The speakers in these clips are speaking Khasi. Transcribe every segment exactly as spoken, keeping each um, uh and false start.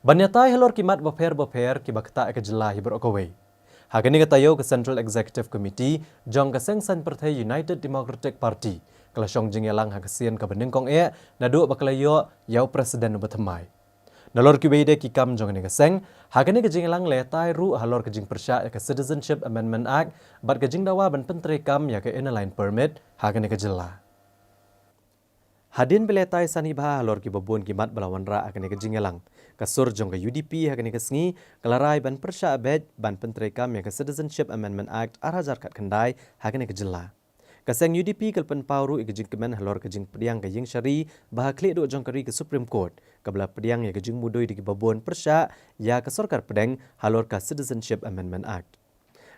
Ban ïatai halor ki mat bapher bapher kiba ktah ïa ka jylla hi baroh kawei, ha kane ka taïew ka Central Executive Committee jong ka seng saiñ pyrthei United Democratic Party ka la shong jingïalang ha ka sien kaba nyngkong eh naduh ba ka la ïoh ïa u president uba thymmai. Nalor kiwei de ki kam jong kane ka seng, ha kane ka jingïalang la ïatai ruh halor ka jingpyrshah ïa ka Citizenship Amendment Act bad ka jingdawa ban pyntreikam ïa ka Inner Line Permit ha kane ka jylla. Hadien ba la ïatai sani bha halor kiba bun ki mat ba la wanrah ha kane ka jingïalang, ka sur jong ka U D P ha kane ka sngi ka la rai ban pyrshah beit ban pyntreikam ïa ka Citizenship Amendment Act ar hajar khatkhyndai ha kane ka jylla. Ka seng U D P ka la pynpaw ruh ïa ka jingkmen halor ka jingpdiang ka ïingshari ba ha khlieh duh jong ka ri, ka Supreme Court, kaba la pdiang ïa ka jingmudui da kiba bun pyrshah ïa ka sorkar pdeng halor ka Citizenship Amendment Act.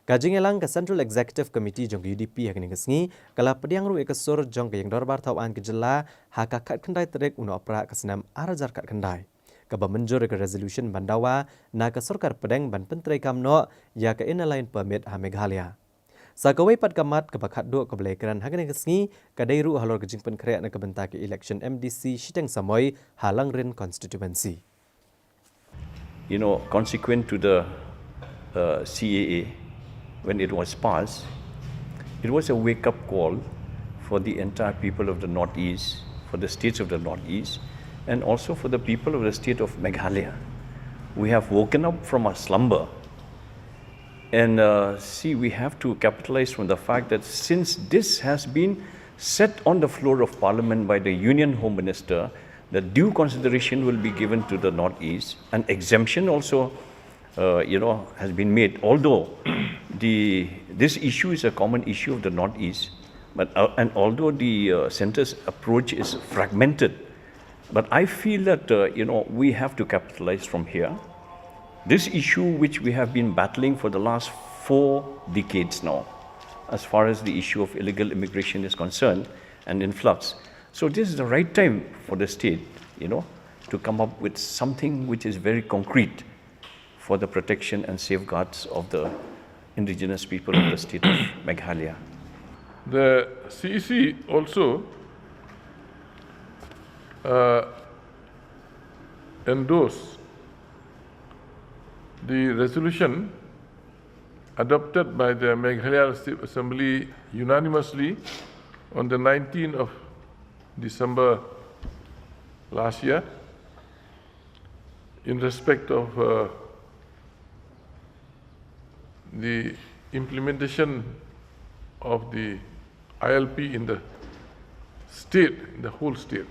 Ka jingïalang ka Central Executive Committee jong ka U D P ha kane ka sngi ka la pdiang ruh ïa ka sur jong ka ïing dorbar thaw aiñ ka jylla ha ka khatkhyndai tarik u Nohprah ka snem ar hajar khatkhyndai, kaba mynjur ïa ka resolution ban dawa na ka sorkar pdeng ban pyntreikam noh ïa ka Inner Line Permit ha Meghalaya. Sa kawei pat ka mat kaba khatduh kaba la ïakren ha kane ka sngi ka dei ruh halor ka jingpynkhreh na ka bynta ka election M D C shiteng samoi ha Langrin Constituency. You know, consequent to the uh, C A A, when it was passed, it was a wake-up call for the entire people of the Northeast, for the states of the Northeast, and also for the people of the state of Meghalaya. We have woken up from our slumber. And uh, see, we have to capitalize from the fact that since this has been set on the floor of Parliament by the Union Home Minister, that due consideration will be given to the Northeast. An exemption also, uh, you know, has been made. Although the this issue is a common issue of the Northeast, but uh, and although the uh, centre's approach is fragmented, but I feel that uh, you know, we have to capitalize from here. This issue, which we have been battling for the last four decades now, as far as the issue of illegal immigration is concerned and influx. So this is the right time for the state, you know, to come up with something which is very concrete for the protection and safeguards of the indigenous people of the state of Meghalaya. The C E C also uh, endorsed the resolution adopted by the Meghalaya Legislative Assembly unanimously on the nineteenth of December last year in respect of uh, the implementation of the I L P in the state, in the whole state.